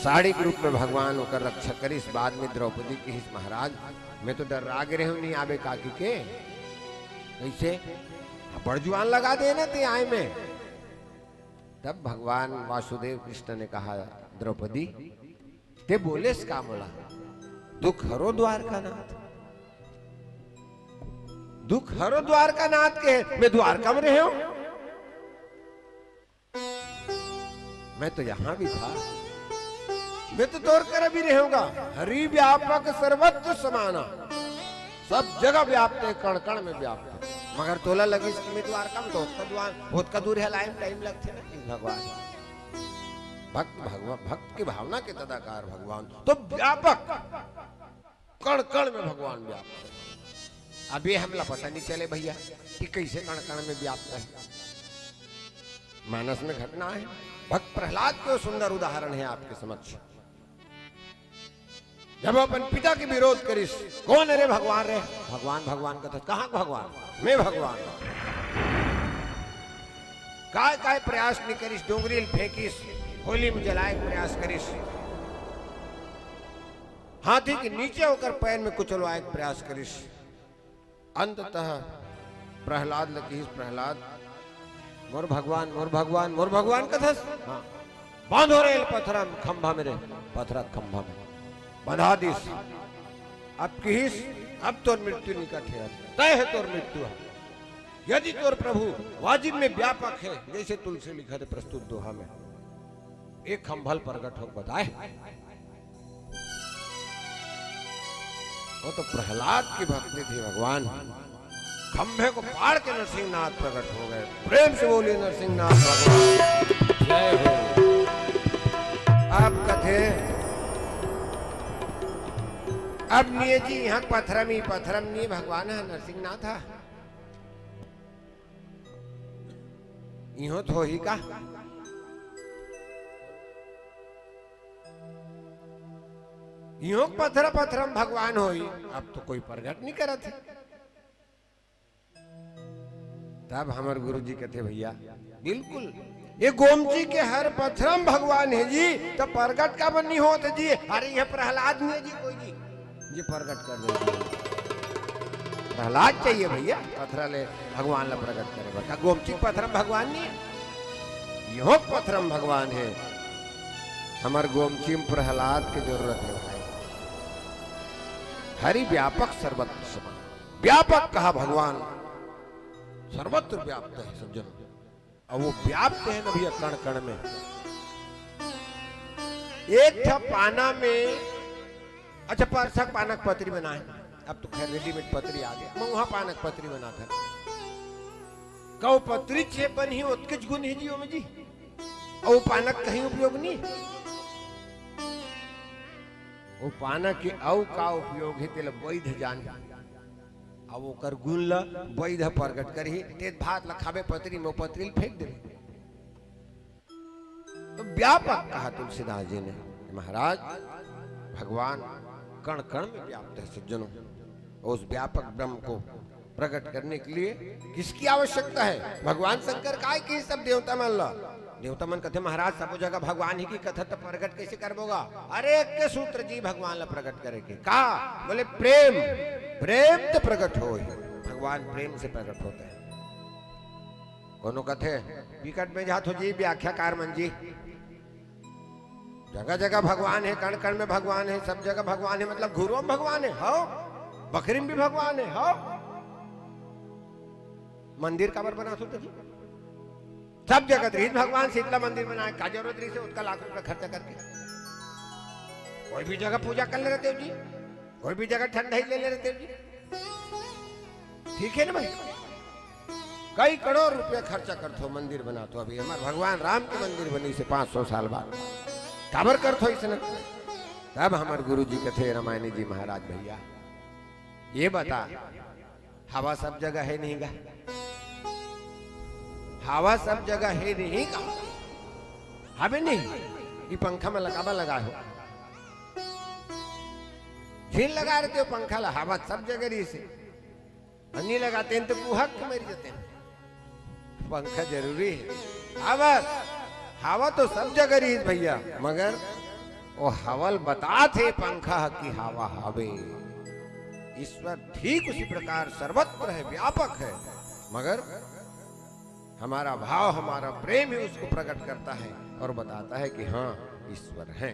साड़ी के रूप में भगवान ओकर रक्षा करिस। बाद में द्रौपदी किहिस, "महाराज, मैं तो डर्रा गे रहेंव, नइ आबे काकी के।" कइसे? "बड़ जुआन लगा दे ना ते आय में।" तब भगवान वासुदेव कृष्ण ने कहा, "द्रौपदी, ते बोलेस का मोला, दुख हरो द्वारका नाथ, दुख हरो द्वारका नाथ के, मैं द्वारका में रहेंव।" मैं तो यहाँ भी था, मैं तो तोर करा भी रहेंव गा। हरि व्यापक सर्वत्र समाना, सब जगह व्याप्त हे, कण कण में व्याप्त हे। मगर तोला लगिस कि मैं द्वारका में, तो ओतका दुआर, ओतका दूर हे, लाइन टाइम लगथे ना कि भगवान। भक्त भगवान, भक्त की भावना के तदाकार भगवान तो व्यापक, कण कण में भगवान व्याप्त हे। अब ये हमला पता नहीं चले भइया कि कइसे कण कण में व्याप्त हे। मानस में घटना हे, भक्त प्रहलाद के सुंदर उदाहरण हे आपके समक्ष। जब अपन पिता के विरोध करिस, "कोन हे रे भगवान रे?" "भगवान, भगवान कथस।" "कहाँ भगवान?" "मैं भगवान।" काय काय प्रयास नइ करिस, डोंगरी ल फेंकिस, होली में जलाय के प्रयास करिस, हाथी के नीचे ओकर पैर में कुचलवाय के प्रयास करिस। अंततः प्रहलाद ल किहिस, "प्रहलाद, मोर भगवान, मोर भगवान, मोर भगवान कथस? हाँ, बांधो रे एला पथरा खंभा में रे, पथरा खंभा में।" बंधा दिस। अब किहिस, "अब तोर मृत्यु निकट हे, अब तय हे तोर मृत्यु हे। यदि तोर प्रभु वाजिब में व्यापक हे, जइसे तुलसी लिखत हे प्रस्तुत दोहा में, एक खंभा ल प्रगट होके बताय।" वो तो प्रहलाद की भक्ति थी भगवान। खंभे को फाड़ के नरसिंहनाथ प्रकट हो गए। प्रेम से बोलिए नरसिंहनाथ भगवान। जय हो। अब कथे, अब नइ हे जी, इहाँ पथरा में, पथरा में नइ हे, भगवान हे, नरसिंहनाथ हे। इहों तो होही का? इहों पथरा पथरा में भगवान होही, अब तो कोई प्रगट नइ करत हे। तब हमर गुरु जी कथे, "भइया, बिल्कुल, ये गोमची के हर पथरा में भगवान हे जी, त प्रगट काबर नइ होत हे जी? अरे, ये प्रहलाद नइ हे जी कोई जी, जे प्रगट कर दे।" प्रहलाद चाहिए भइया, पथरा ले भगवान ला प्रगट करे बर। का गोमची के पथरा में भगवान नइ हे? इहों के पथरा में भगवान हे। हमर गोमची में प्रहलाद के जरूरत हे भाई। हरि व्यापक सर्वत्र समान। व्यापक कहा भगवान, सर्वत्र व्याप्त हे सज्जन। अउ वो व्याप्त हे ना भइया, कण कण में। एक ठा पाना में, अच्छा, परसक पानक पतरी बनाए, अब तो खैर रेडीमेड पतरी आ गया, मउहा पानक पतरी बनात हे। कउ पतरी छे बन ही ओतकेच गुन ही जी ओमे जी, अउ पानक कहीं उपयोग नहीं। वो पानक के अउ का उपयोग हे, तेला वैद्य जान। अब ओकर गुन ल वैद्य प्रगट करही, तेत भात ल खाबे पतरी में, पतरी ल फेंक देबे। तो व्यापक कहा तुलसीदास जी ने, महाराज, भगवान कण कण में व्याप्त है सज्जनों। उस व्यापक ब्रह्म को प्रकट करने के लिए किसकी आवश्यकता है? भगवान शंकर काय किहिस सब देवता मन ला? देवता मन कथे, महाराज, सबो जगह भगवान ही के कथा, त प्रकट कैसे करबो गा? अरे, एक के सूत्र जी भगवान ला प्रकट करे के। का? बोले, प्रेम। प्रेम त प्रकट होय। भगवान प्रेम से प्रकट होते हैं। कोनो कथे, बिकट में जात हो जी व्याख्याकार मन जी, जगह जगह भगवान हे, कण कण में भगवान हे, सब जगह भगवान हे, मतलब घुरुवा में भगवान हे, हव? बखरी में भी भगवान हे, हव? मंदिर काबर बनात हो जी? सब जगह रहिस भगवान, शीतला मंदिर बनाए, का जरूरत रहिस हे ओतका लाख रुपया खर्चा करके? कोई भी जगह पूजा कर ले रहते हो जी, कोई भी जगह ठंडाई ले ले रहते हो जी। ठीक है ना भाई? कई करोड़ रुपया खर्चा करथो, मंदिर बनाथो। अभी हमार भगवान राम के मंदिर बनिस हे पाँच सौ साल बाद। काबर करथो इसने? तब हमार गुरु जी कथे, रामायणी जी महाराज, भैया, ये बता, हवा सब जगह हे नहीं गा? हवा सब जगह हे नहीं गा? हवे नहीं? ये पंखा में लगाबा लगाए हो, झीन लगा रहते हो पंखा ला, हवा सब जगह रहिस हे। अउ नहीं लगाते हैं तो कुहक के मर जाते हैं। पंखा जरूरी हे। हवा, हवा तो सब जगह रहिस भैया, मगर वो हवा ल बतात हे पंखा ह कि हवा हवे। ईश्वर ठीक उसी प्रकार सर्वत्र है, व्यापक है, मगर हमारा भाव, हमारा प्रेम ही उसको प्रकट करता है और बताता है कि हाँ, ईश्वर है।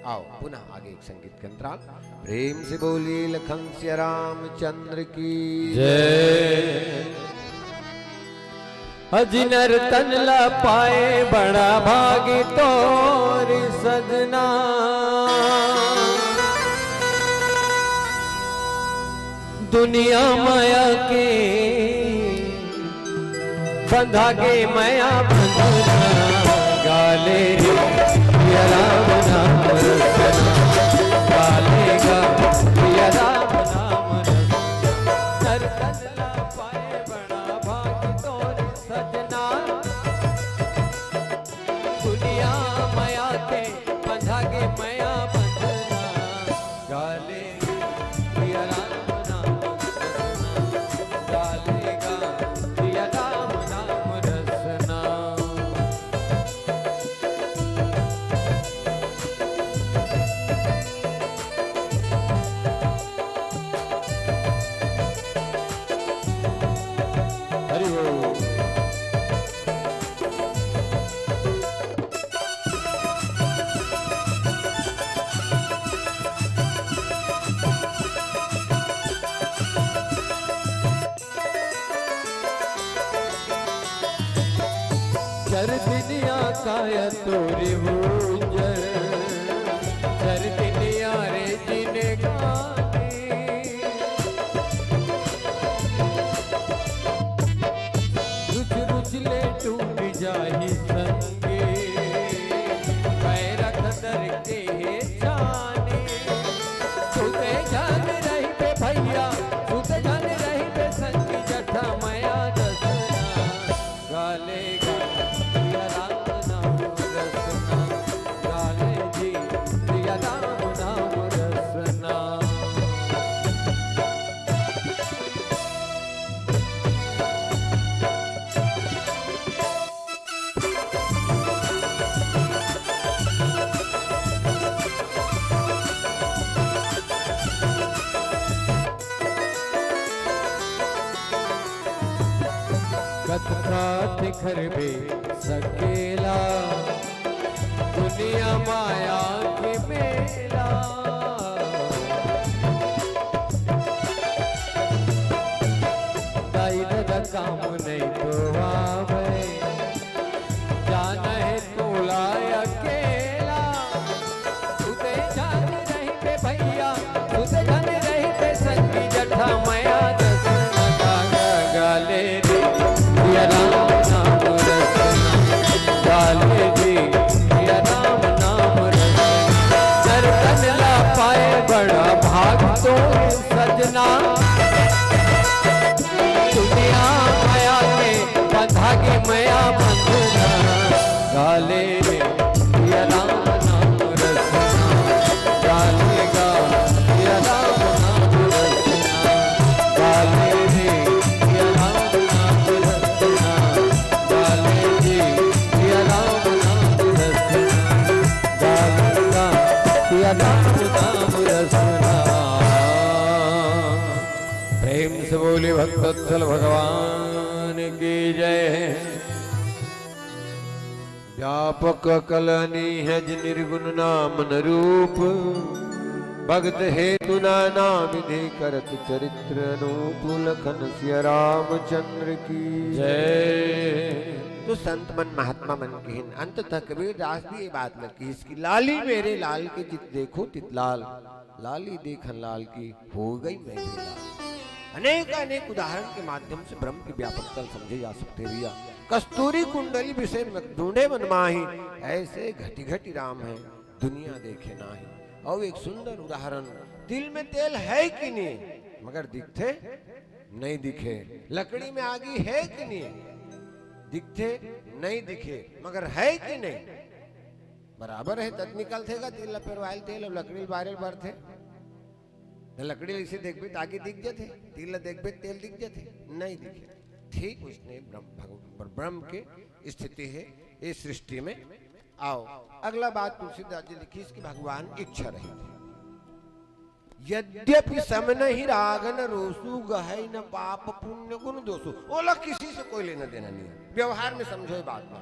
आओ, पुनः आगे एक संगीत के अंतराल। प्रेम से बोलिए लखन सिया रामचंद्र की जय। अजिनर तन ला पाए बड़ा भागी तोर सजना। दुनिया माया के बंधा के मया बंधना, गाले रे या राम नाम रसना, गाले गा या राम नाम रसना। नर तन ला पाए बड़ा भाग तोर सजना, दुनिया माया के बंधा के मया बंधना, गाले या राम नाम रसना, गाले गा या राम नाम रसना। हरि बोल। चर दिनिया काया तोरी भूंजर, चर दिनिया रे जिनगानी। रुच रुच ले टूट जाही संगे, पैरा खदर के हे जानी। सुते जान रही पे भैया, सुते जान रही पे संगी जठा मया रसना। गाले गा या राम नाम रसना, गाले जी या राम नाम रसना। कतका तिखरबे सकेला दुनिया माया के मेला। दाई ददा काम नहीं तो आवे, जाना है तोला अकेला। के मया बंधना, गाले रे सिया राम नाम रसना, गाले गा सिया राम नाम रसना, गाले रे सिया राम नाम रसना, गाले रे सिया राम नाम रसना, गाले गा सिया राम नाम रसना। प्रेम से बोले भक्तवत्सल भगवान की जय। व्यापक कल अनीहज निर्गुण नामन रूप, भगत हेतु नाना विधि करत चरित्र अनूप, लखन सिया रामचंद्र की जय। तो संत मन महात्मा मन किहिन, अंत तक कबीर दास भी ये बात ल किहिस कि लाली मेरे लाल के जित देखो तित लाल, लाली देखन लाल की हो गई मैं भी लाल। अनेक अनेक उदाहरण के माध्यम से ब्रह्म की व्यापकता समझे जा सकते भैया। कस्तूरी कुंडली विषय में ढूंढे मन माही, ऐसे घटी घटी राम है दुनिया देखे नाही। और एक सुंदर उदाहरण, तिल में तेल है कि नहीं, मगर दिखथे नहीं दिखे। लकड़ी में आगी है कि नहीं, दिखथे नहीं दिखे, मगर है कि नहीं? बराबर है, तद निकलथे का तिल ल पेरवायल तेल और लकड़ी ल बारे ल बरथे। त लकड़ी ल इसे देखबे त आगी दिख जथे, तिल ल देखबे त तेल दिख जथे, नहीं दिखे। ठीक उसने ब्रह्म, भगव-, ब्रह्म के स्थिति है इस सृष्टि में। आओ, अगला बात तुलसीदास जी लिखिस कि भगवान इच्छा रहित है। यद्यपि सम नहीं रागन रोसु, गहै न पाप पुण्य गुण दोसु। ओला किसी से कोई लेना देना नहीं है, व्यवहार में समझो ये बात ना।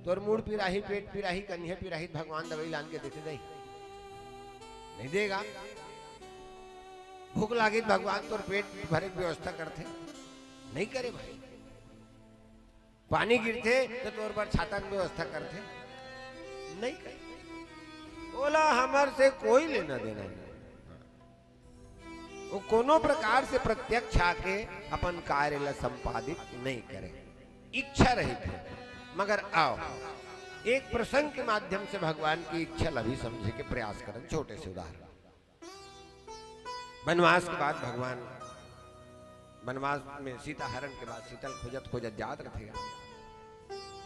तोर मूड़ पिराही, पेट पिराही, कनिहा पिराही, भगवान दवाई लान के देथे नहीं, नहीं देगा। भूख लागे त भगवान तोर पेट भरे के व्यवस्था करथे, नहीं करे भाई। पानी गिरथे त तोर बर छाता के व्यवस्था करथे, नहीं करे। ओला हमर से कोई लेना देना नहीं। वो कोनो प्रकार से प्रत्यक्ष आके अपन कार्य ला संपादित नहीं करे, इच्छा रहित है। मगर आओ, एक प्रसंग के माध्यम से भगवान की इच्छा ला भी समझे के प्रयास करन। छोटे से उदाहरण, वनवास के बाद भगवान, वनवास में सीता हरण के बाद सीता ल खोजत खोजत जात रथे।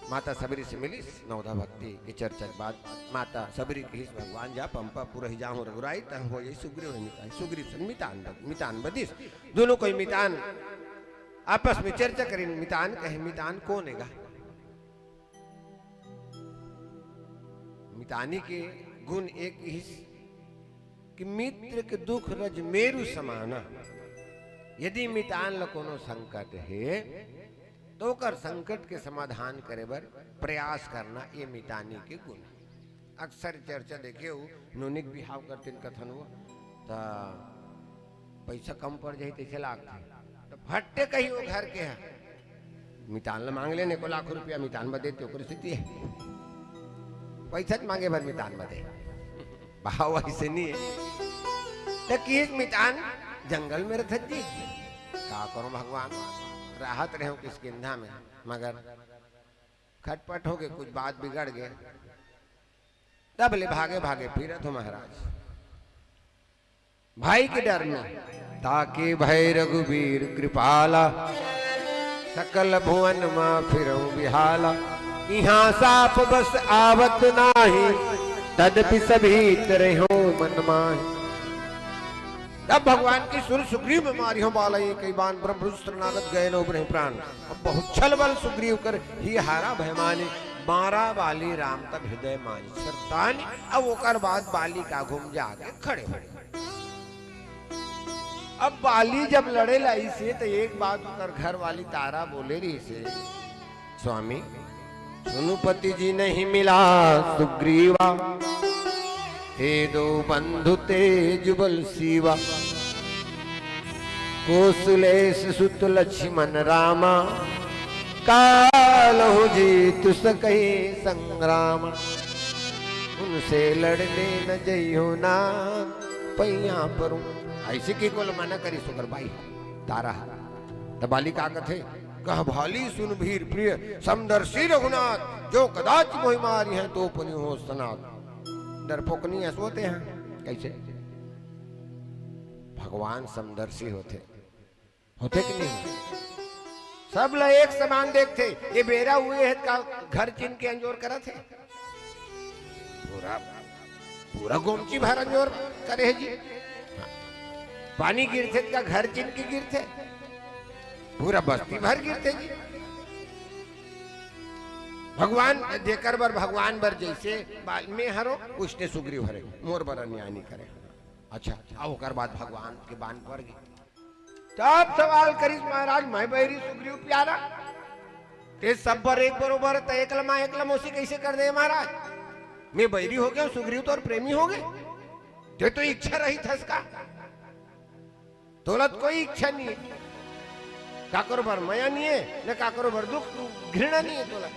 माता सबरी से मिलिस, नवधा भक्ति के चर्चा के बाद माता सबरी कहिस, "भगवान जा पंपा पुरहि जाहूं रघुराई, तह हो जाई सुग्रीव मितान।" सुग्रीव सन मितान बद-, मितान बदिस। दोनों कोई मितान आपस में चर्चा करिन। मितान कहे, "मितान कोन एगा?" मितानी के गुण एक इस कि मित्र के दुख रज मेरु समाना। यदि मितान ल कोनो संकट हे, तो ओकर संकट के समाधान करे बर प्रयास करना, ये मितानी के गुण हे। अक्सर चर्चा देखे हो, नोनिक बिहाव करतिन कथन हो, त पैसा कम पड़ जाही तइसे लागथे। त फट्टे कही वो घर के ह, "मितान ल मांग लेने को लाख रुपया, मितान बर देते, ओकर स्थिति हे। पैसा च मांगे बर मितान बर दे।" भाव अइसे नहीं हे। त किहिस मितान जंगल में रथत जी, का करो भगवान, राहत रहे हो किष्किंधा में, मगर खटपट हो गए, कुछ बात बिगड़ गए, तब ले भागे भागे फिरत हो महाराज। भाई के डर में। ताके भय रघुबीर कृपाला, सकल भुवन मा फिरहु बिहाला। इहाँ साप बस आवत नाही, तदपि सभी तरहो मन माही। तब भगवान की सुर सुग्रीव में मारी हो बाला, ये कई बान ब्रह्म शरणागत गए न उबरहि प्राण। अब बहुत छल बल सुग्रीव कर, ही हारा भय मानी, मारा बाली राम तब हृदय मानी। सरतानी, अब ओकर बाद बाली का घूम जाके खड़े हो गए। अब बाली जब लड़े ला अइसे, त एक बात ओकर घर वाली तारा बोले रहिसे, "स्वामी, सुनु पति जिनहि मिला सुग्रीवा, ते दो बंधु तेज बल सीवा। कोसलेस सुत लक्ष्मण रामा, कालहु जीत सकहि संग्रामा। उनसे लड़ने न जइहो नाथ, पैया परूं।" अइसे कहिके ओला मना करिस ओकर बाई तारा। त बाली का कथे, "कह भाली सुन वीर प्रिय, समदर्शी रघुनाथ, जो कदाच मोहि मारिहैं तो पुनि हो सनाथ।" डरपोकनी अस होथे हैं, कइसे? भगवान समदर्शी होथे, होथे कि नहीं होथे? सब ल एक समान देखथे। ये बेरा हुए हे का घर चिन के अंजोर करत हे? पूरा, पूरा गोमची भर अंजोर करे हे जी। हाँ। पानी गिरथे त का घर चिन के गिरथे? पूरा बस्ती भर गिरथे जी। भगवान, जेकर बर भगवान बर जैसे बा-, मैं हरो, उसने सुग्रीव हरे, मोर बर अन्याय नहीं करे। अच्छा, अब ओकर बाद भगवान के बान पर गे। तब सवाल करिस महाराज, "मैं बैरी सुग्रीव प्यारा, ते सब बर एक बरोबर, त एकला माँ एकला मौसी कैसे कर दे महाराज? मैं बैरी हो गया, सुग्रीव तोर प्रेमी हो गे, ते तो इच्छा रहित हस का, तोला त कोई इच्छा नहीं है, काकरो बर मया नहीं है, न काकरो बर दुख घृणा नहीं है तोला।"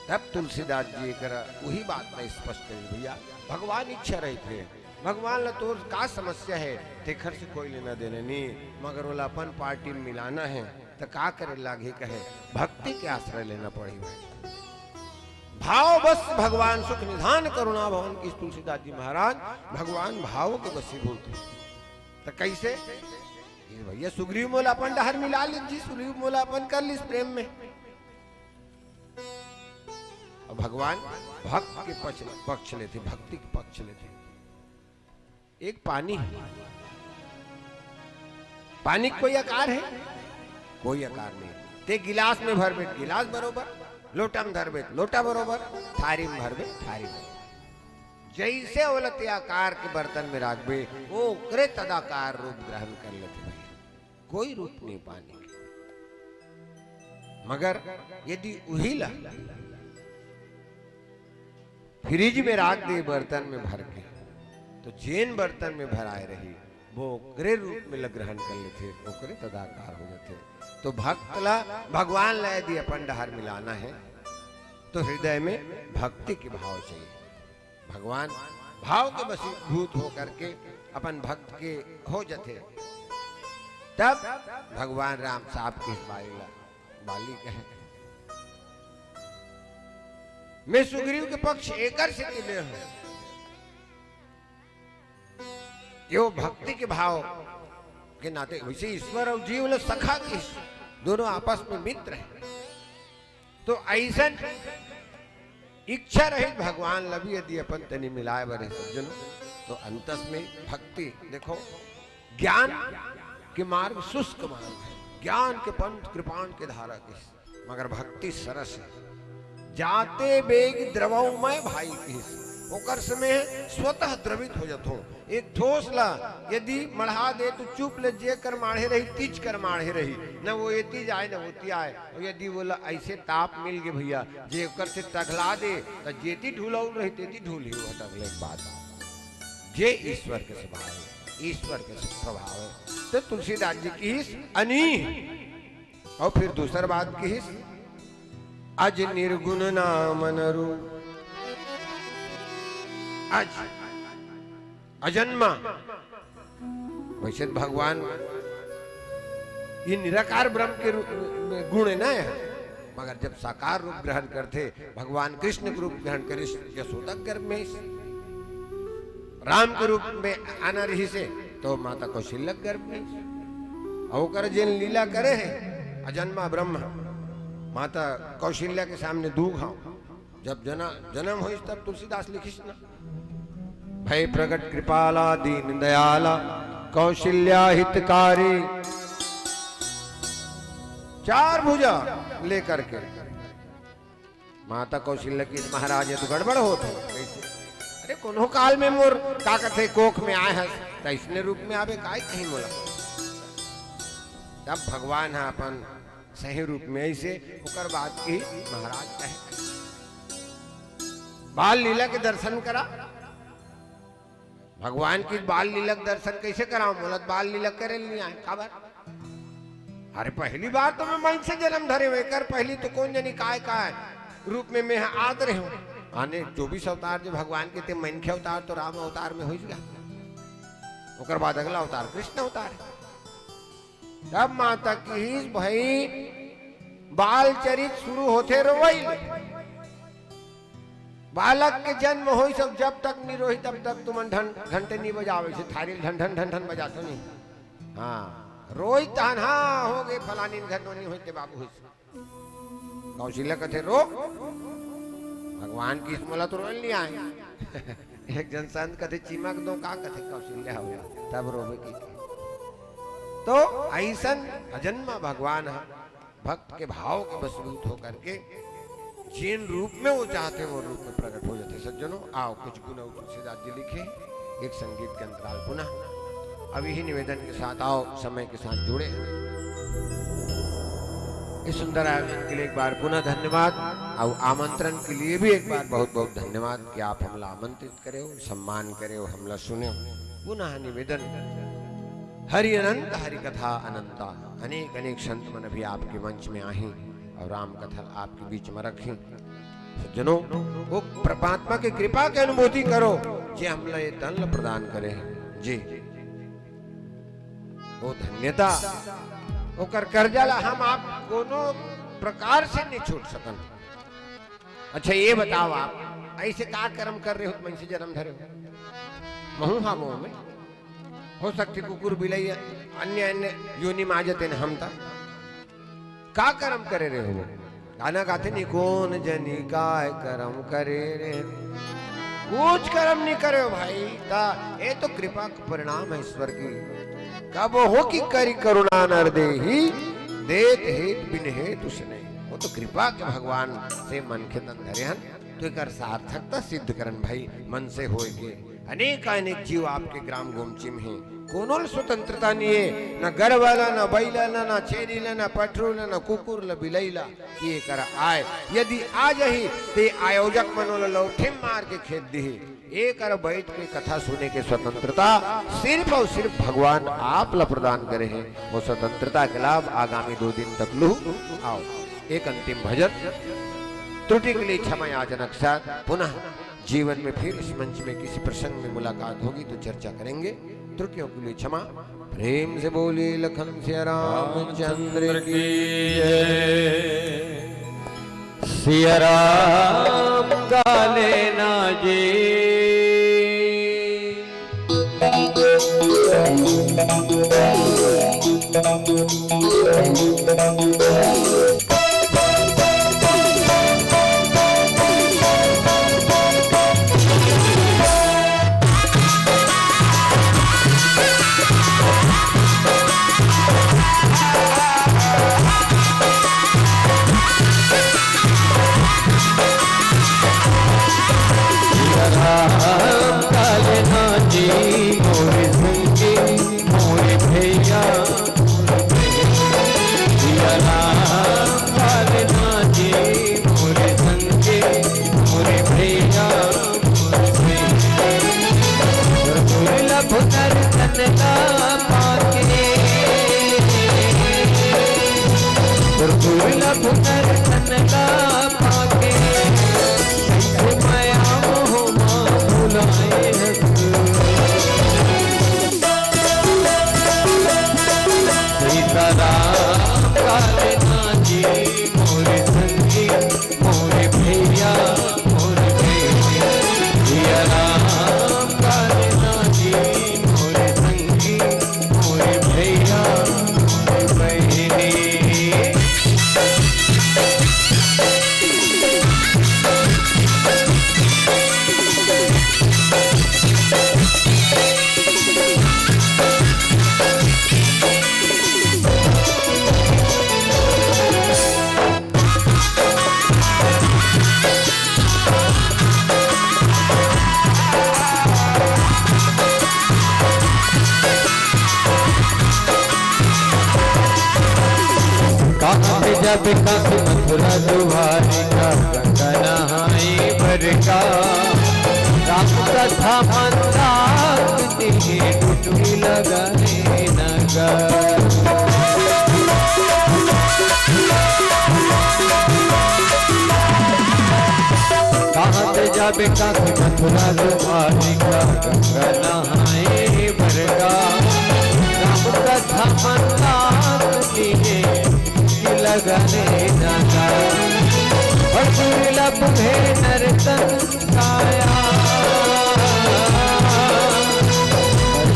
तब तुलसीदास जी करा वही बात ला स्पष्ट करी, भैया, भगवान इच्छा रहित हे, भगवान ला तोर का समस्या हे, तेखर से कोई लेना देना नहीं, मगर ओला अपन पार्टी में मिलाना हे, त का करे लागही कहे, भक्ति के आश्रय लेना पड़ही भाई। भाव बस भगवान सुख निधान करुणा भवन की तुलसीदास जी महाराज, भगवान भाव के बसीभूत हे। त कैसे? ये भैया सुग्रीव मोला अपन डहर मिला लीस जी, सुग्रीव मोला अपन कर लीस प्रेम में। अब भगवान भक्त के पक्ष, पक्ष लेथे, भक्ति के पक्ष लेथे। एक पानी हे, पानी के कोई आकार हे? कोई आकार नहीं। ते गिलास में भरबे, गिलास बरोबर, लोटा में धरबे, लोटा बरोबर, थारी में भरबे, थारी बरोबर। जैसे ओला ते आकार के बर्तन में राखबे, वो ओकरे तदाकार रूप ग्रहण कर लेथे भैया। कोई रूप नहीं पानी के। मगर यदि उही ला फ्रिज में राख दे बर्तन में भर के, तो जेन बर्तन में भराए रही, वो ओकरे रूप में ल ग्रहण कर लेथे, ओकरे तदाकार हो जाथे। तो भक्त ला, भगवान ला यदि अपन डहर मिलाना हे, तो हृदय में भक्ति के भाव चाहिए। भगवान भाव के वशीभूत होकर के अपन भक्त के हो जथे, तब भगवान राम साफ के बाली ला, बाली कहे, "मैं सुग्रीव के पक्ष एकर सेती ले हूं, यो भक्ति के भाव के नाते।" वैसे ईश्वर और जीव ल सखा किहिस, दोनों आपस में मित्र हैं। तो ऐसन इच्छा रहित भगवान ल भी यदि अपन तनी मिलाए बर हे सज्जनों, तो अंतस में भक्ति। देखो, ज्ञान के मार्ग शुष्क मार्ग हे, ज्ञान के पंथ कृपाण के धारा किहिस, मगर भक्ति सरस हे। "जाते बेग द्रवौ मैं भाई" किहिस, ओकर समय स्वतः द्रवित हो जथों। एक ठोस ला यदि मढ़ा दे तो चुप ले, जे कर माढ़े रही, तीज कर माढ़े रही, न वो एती जाए, न ओती आए। और यदि वोला ऐसे ताप मिल गे भैया, जे ओकर से टघला दे, त जेती ढुलौल रही, तेती ढुलही, वो त अलग बात हे। जे ईश्वर के स्वभाव हे, ईश्वर के प्रभाव हे। तो तुलसीदास जी किहिस अनीह, और फिर दूसर बात किहिस, "अज निर्गुण नाम नरु, अज, अजन्मा।" वैसे तो भगवान ये निराकार ब्रह्म के रूप में गुण हे ना, मगर जब साकार रूप ग्रहण करथे, भगवान कृष्ण के रूप ग्रहण करिस यशोदा के गर्भ में, राम के रूप में आना रहिसे तो माता कौशल्या के गर्भ में, और ओकर जेन लीला करे हे अजन्मा ब्रह्म, माता कौशल्या के सामने दू घाव, जब जना, जन्म होइस तब तुलसीदास लिखिस ना, "भय प्रगट कृपाला दीन दयाला कौशल्या हितकारी।" चार भुजा लेकर के माता कौशल्या किहिस, "महाराज, ये तो गड़बड़ होत हे।" "कैसे?" "अरे, कोनो काल में मोर, का कथे, कोख में आए हस, त अइसने रूप में आबे, काय कहीं मोला?" तब भगवान ह अपन सही रूप में अइसे ओकर बात किहिस, "महाराज कहे, बाल लीला के दर्शन करा।" भगवान के बाल लीला के दर्शन कैसे कराओ? बोलत, "बाल लीला करे ल नहीं आए।" "काबर?" "अरे, पहली बार तो मैं मन से जन्म धरे हूँ, एकर पहली तो कौन जनी काय काय रूप में मैं आत रहे हूँ।" माने चौबीस अवतार जो भगवान के थे, मनखे अवतार तो राम अवतार में हो गया, ओकर बाद अगला अवतार कृष्ण अवतार हे। तब माता किहिस, "भाई, बाल चरित शुरू होथे रोवई ले। बालक के जन्म होई सब जब तक नहीं रोही, तब तक तुमन ढन-, घंटे नहीं बजावे से, थारी ढन ढन ढन ढन बजातो नहीं।" हाँ, रोई तहन, हाँ, हो गे, फलानी घर नोनी होई ते बाबू होइस। कौशल्या कथे, "रो, भगवान की इसमोला तो रोल नहीं आए।" एक जन संत कथे, "चिमक दो का?" कथे, "कौशल्या हो, तब रोबे की।" तो ऐसन अजन्मा भगवान ह भक्त के भाव के वशीभूत होकर के जिन रूप में वो चाहते हैं, वो रूप में प्रकट हो जाते हैं। सज्जनों, आओ, कुछ गुण और तुलसीदास जी लिखे, एक संगीत के अंतराल पुनः। अब यही निवेदन के साथ, आओ, समय के साथ जुड़े। इस सुंदर आयोजन के लिए एक बार पुनः धन्यवाद, और आमंत्रण के लिए भी एक बार बहुत बहुत धन्यवाद कि आप हमला आमंत्रित करे हो, सम्मान करे हो, हमला सुने हो। पुनः निवेदन, हरि अनंत, हरि कथा अनंता। अनेक अनेक संत मन भी आपके मंच में आही और राम कथा आपके बीच में रखी। सज्जनों, वो परमात्मा के कृपा के अनुभूति करो, जे हमला ये तन ल प्रदान करे हे। जी, वो धन्यता, ओकर कर्जा ला हम आप कोनो प्रकार से नहीं छूट सकन। अच्छा, ये बताओ, आप ऐसे का कर्म कर रहे हो, तुम ऐसे जन्म धरे हो? महू हा वो में हो सकती कुकुर बिलाई अन्य अन्य योनि में आ जाते न हम तक। का कर्म करे रहे हो? गाना गाते नहीं, "कोन जनी काय कर्म करे रे।" कुछ कर्म नहीं करे हो भाई, ता ये तो कृपा का परिणाम है ईश्वर की। कब हो कि करी करुणा नर देही, देत हेत बिन हेत उसने। वो तो कृपा के भगवान से मन के तन धरे हन, तो एकर सार्थकता सिद्ध करन भाई, मन से होए के। अनेकानेक जीव आपके ग्राम गोमची में हे, कोनो ल स्वतंत्रता नहीं है, न गरवा ला, न बैला ला, न छेरी ला, न पठरू ला, न कुकुर ला, बिलाई ला, कि एकर आय। यदि आ जाही, ते आयोजक मन ओला लौठे मार के खेद दिही। एकर बैठ के कथा सुने के स्वतंत्रता सिर्फ और सिर्फ भगवान आप ला प्रदान करे हे। वो स्वतंत्रता के लाभ आगामी दो दिन तक लू। आओ, एक अंतिम भजन, त्रुटि के लिए क्षमा याचना के साथ पुनः जीवन में फिर इस मंच में किसी प्रसंग में मुलाकात होगी तो चर्चा करेंगे। त्रुटियों के लिए क्षमा। प्रेम से बोलिए लखन सिया रामचंद्र की जय। सिया राम का लेना जी। राम काले ना जी मोरे संगी मोरे भैया। सिया राम काले ना जी मोरे संगी मोरे भैया। दुर्लभ दर्शन ला पाके, दुर्लभ दर्शन ला पाके, कैसे माया मोह मा भुलाए हस। सीताराम काले ना जी मोरे संगी, मोरे भैया, मोरे भैया। सिया राम काले ना जी मोरे संगी, मोरे भैया, मोरे बहिनी। कहाँ पे जाबे काशी मथुरा द्वारिका, गंगा नहाए बर का। राम कथा मंदाकिनी डुबकी लगाए नगर। कहाँ पे जाबे काशी मथुरा द्वारिका, गंगा नहाए बर का। राम कथा मंदाकिनी डुबकी लगाए नगर। और दुर्लभ है नर तन काया,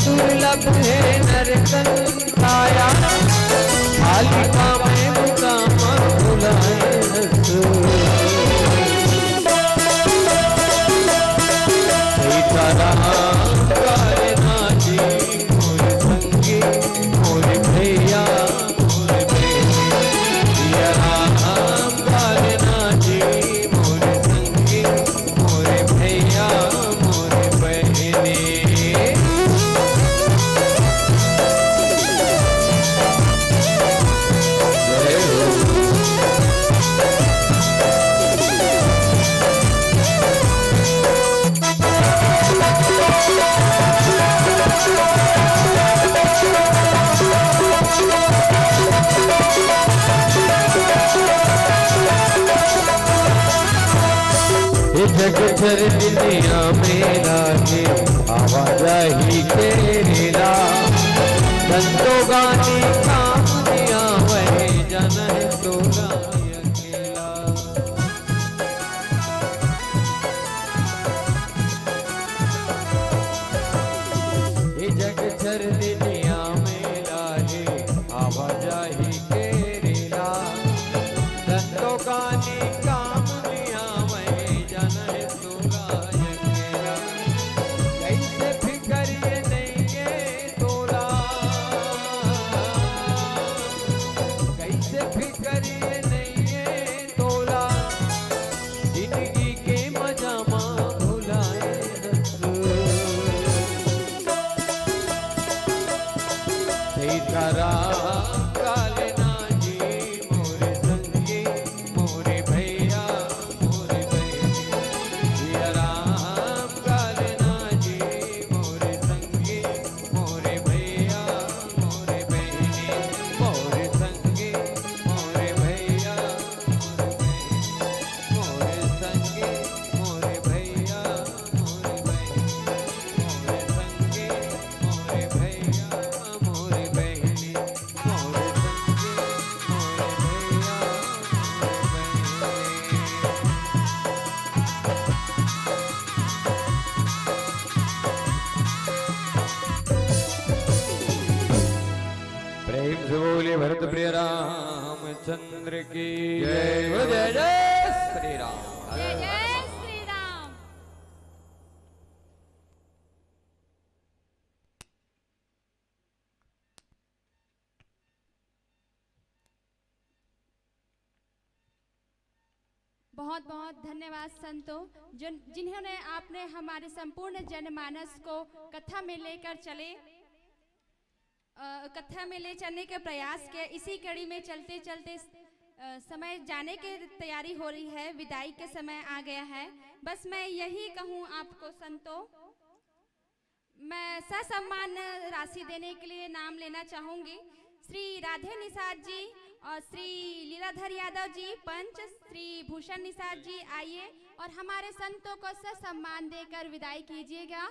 दुर्लभ है नर तन काया। जग चर दुनिया में लागे आवाजाही के रेला, धन तो गानी काम दिया वही जन है तोला अकेला। ये जग चर दुनिया में लागे आवाजाही के रेला, धन तो गानी काम दिया वही जन है तोला अकेला। कैसे फिकर ये नहीं ये तोला, कैसे फिकर ये नहीं ये तोला, जिंदगी के मजा मा भुलाए हस। सीताराम काल ना जी मोरे संगी, मोरे भैया, मोरे बहनी। सिया राम काल ना जी मोरे संगी, मोरे भैया, मोरे बहनी, मोरे संगी, मोरे भैया, मोरे बहनी, मोरे संगी, मोरे भैया, मोरे बहनी, मोरे संगी, मोरे भैया, मोरे बहनी, मोरे संगी, मोरे भैया, मोरे बहनी। प्रेम से बोलिए भरत प्रिय रामचंद्र की जय। जय जय श्री राम। जय जय श्री राम। बहुत बहुत धन्यवाद संतों, जिन जिन्होंने आपने हमारे संपूर्ण जनमानस को कथा में लेकर चले, अ, कथा में ले चलने के प्रयास किया। इसी कड़ी में चलते चलते, अ, समय जाने की तैयारी हो रही है, विदाई के समय आ गया है। बस मैं यही कहूँ आपको संतों, मैं ससम्मान राशि देने के लिए नाम लेना चाहूंगी। श्री राधे निषाद जी और श्री लीलाधर यादव जी पंच, श्री भूषण निषाद जी आइए और हमारे संतों को ससम्मान देकर विदाई कीजिएगा।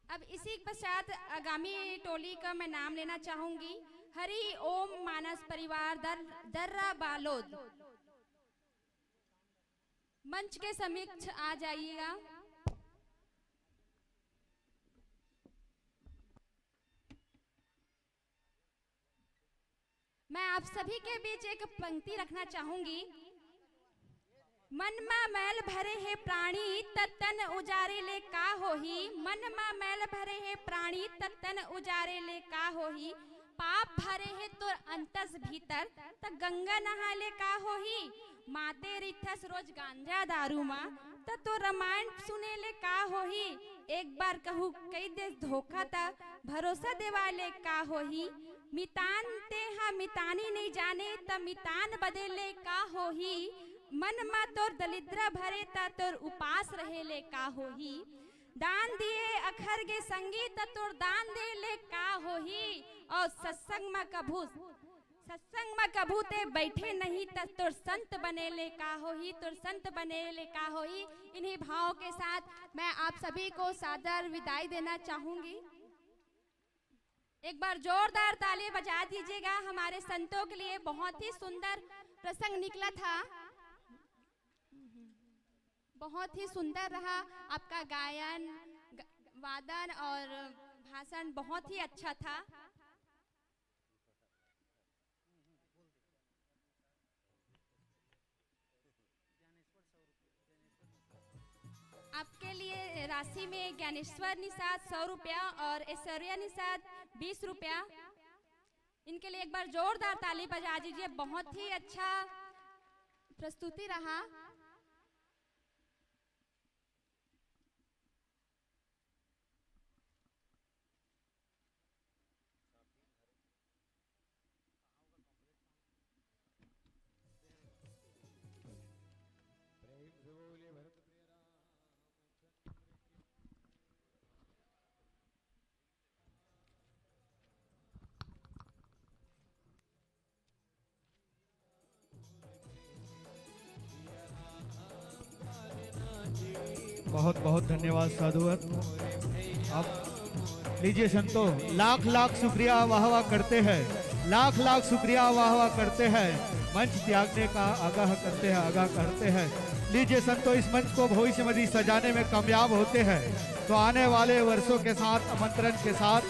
अब इसी के पश्चात आगामी टोली का मैं नाम लेना चाहूंगी। हरि ओम मानस परिवार दर, दर्रा बालोद। मंच के समक्ष आ जाइएगा। मैं आप सभी के बीच एक पंक्ति रखना चाहूंगी। मन मा मैल भरे हे प्राणी, त तन उजारे ले का होही। मन मा मैल भरे हे प्राणी, त तन उजारे ले का होही। पाप भरे हे तोर अंतस भीतर, त गंगा नहाए ले का होही। माते रिथस रोज गांजा दारू मा, त तोर रामायण सुने ले का होही। एक बार कहूँ कई दे धोखा, त भरोसा देवाए ले का होही। मितान ते हा मितानी नइ जाने, त मितान बदे ले का होही। मन मा तोर दलिद्रा भरे, त तोर उपास रहे ले का होही। दान दिए अखर गे संगी, त तोर दान दे ले का होही। और सत्संग मा कभू, सत्संग मा कभू ते बैठे नहीं, त तोर संत बने ले का होही, तोर संत बने ले का होही। इन्हीं भाव के साथ मैं आप सभी को सादर विदाई देना चाहूंगी। एक बार जोरदार ताली बजा दीजिएगा हमारे संतों के लिए। बहुत ही सुंदर प्रसंग निकला था, बहुत ही सुंदर रहा आपका गायन, ग-, वादन और भाषण बहुत ही अच्छा था। आपके लिए राशि में ज्ञानेश्वर निषाद सौ रुपया और ऐश्वर्या निषाद बीस रुपया। इनके लिए एक बार जोरदार ताली बजा दीजिए। बहुत ही अच्छा प्रस्तुति रहा। बहुत बहुत धन्यवाद साधुवर। आप लीजिए संतो, लाख लाख शुक्रिया, वाह वाह करते हैं, लाख लाख शुक्रिया, वाह वाह करते हैं। मंच त्यागने का आगाह करते हैं, आगाह करते हैं। लीजिए संतो, इस मंच को भविष्य में भी सजाने में कामयाब होते हैं तो आने वाले वर्षों के साथ, आमंत्रण के साथ